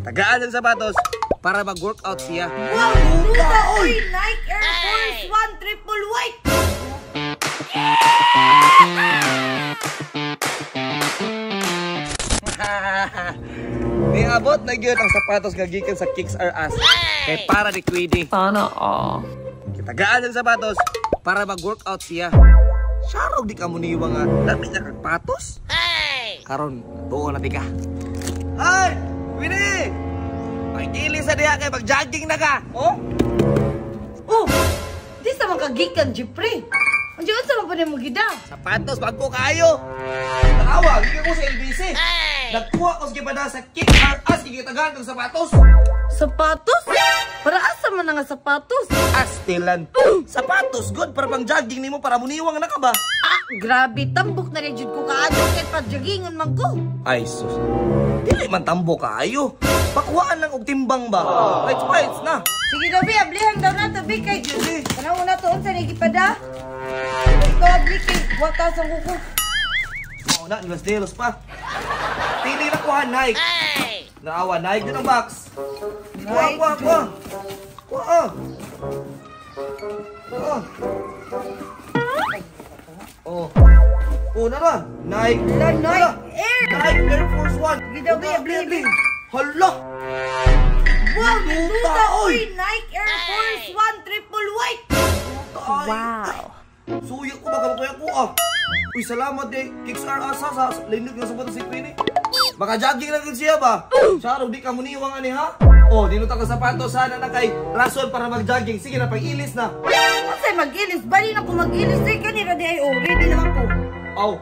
Gitagaan ang sapatos para mag-workout siya. Wow, duda oy! Nike Air Force One Triple White! Niabot na gyud ang sapatos nga gikan sa Kicks R Us. Kay para ni Queenie. Sana all. Gitagaan ang sapatos para mag-workout siya. Sharog di ka muniwa nga dami na kag patos. Karon tuo na di ka. Ay, Queenie! Pagili sa diha kay mag-jogging na ka. Oh? Oh! Di sa mga kagikan, Jeffrey. Ang sa mga panay mo gida. Sapatos bago kayo. Tanawa, gikan ko sa LBC. Nagkuha ko sa gipada sa Kick R Us gitagaan kag sapatos. Sapatos? Para asa man nga sapatos? Astilan. Sapatos good para pang jogging nimo para muniwang na ka ba? Ah, grabe tambok na rin jud ko kaadto kay pa-joggingon man ko. Ay sus. Dili man tambok kaayo. Pakuhaan lang og timbang ba. Fights fights na. Sige daw, bi, ablihan daw na to, bi, kay Sige. Tanaw na to, unsa ni gipada? Ikaw abli kay watas ang kuko. Mao na, nilas delos pa. Pili na kuha Nike. Naawa Nike din ang box. Kuha, kuha, kuha. Kuha. Kuha. Oh. Oh, na na. Nike. Hala, Nike Hala. Air. Nike Air Force One. Sige daw, bi, abli, abli. Hala. Wow, Duta, duda, oy. oy! Nike Air Force One Triple White! Wow. Suyo ko baka makuya ko ah. Uy, salamat eh. Kicks R Us ha, sa linog nga sapatos si Queenie. Baka jogging lang siya ba? Charo, di ka muniwang ani ha? Oh, di ka sapatos sana na kay rason para mag-jogging. Sige na, pag-ilis na. Unsay mag-ilis? Bali na ko mag-ilis eh. Kanira di ay oh, ready naman ko. Aw,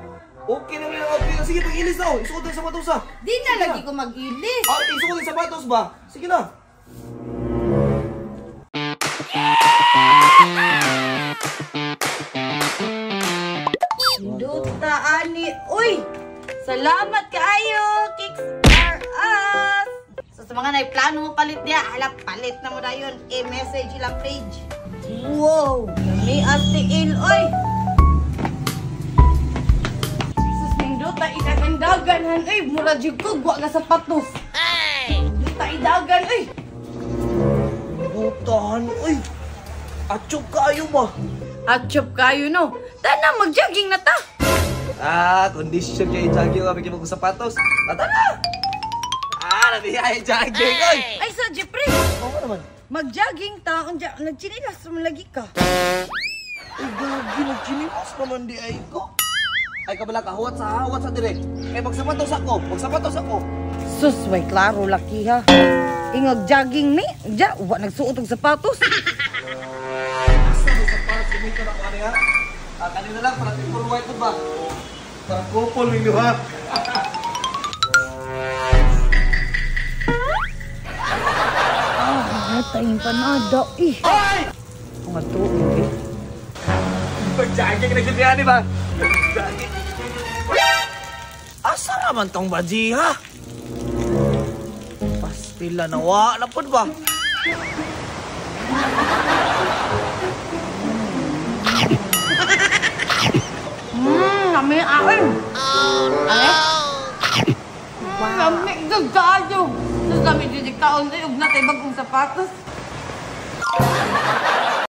okay na lang outfit. Sige, pag-ilis na oh. Isuot ang sapatos ha. Di na lagi ko mag-ilis. Ah, isuot ang sapatos ba? Sige na. Duta ani, uy! Salamat kaayo, Kicks R Us! So sa mga naiplano mo palit niya, hala, palit na mo na yun. I-message ilang page. Wow! May atiil, oy! Sus, nindota, ikagandagan, han, oy! Mura jud ko, guwa nga sapatos. Duta, idagan, oy! Dutahan, uy! Atsok kaayo ba? Atsop kayo, no? Tana, mag-jogging na ta! Ah, condition kay jogging ka, bigyan mo kong sapatos. Tata na! Ah, nabiyay jogging, oy! Ay, sa Jeffrey! Oo naman. Mag-jogging ta, unja, nagchinilas mo lagi ka. Ay, gagi, nagchinilas naman di ay ko. Ay, kabala ka, huwat sa hawat sa dire. Kay magsapatos ako, magsapatos ako. Sus, way klaro laki ha. Ingag jogging ni, ja, wa nagsuot og sapatos. Asa mo sapatos, gumito na ko ano ha? Ah, kanina lang, para triple white ba? Para couple ninyo ha? Ah, tayong panada eh. Ay! Mga tuig eh. Mag-jogging na gid yan, di ba? Jogging. Asa naman tong baji, ha? Pastila na wa na pud ba? Lami akin. Oh, no! Wow. Lami, gagayo. Sus, lami, didi kaon. Ay, ug natay bagong sapatos.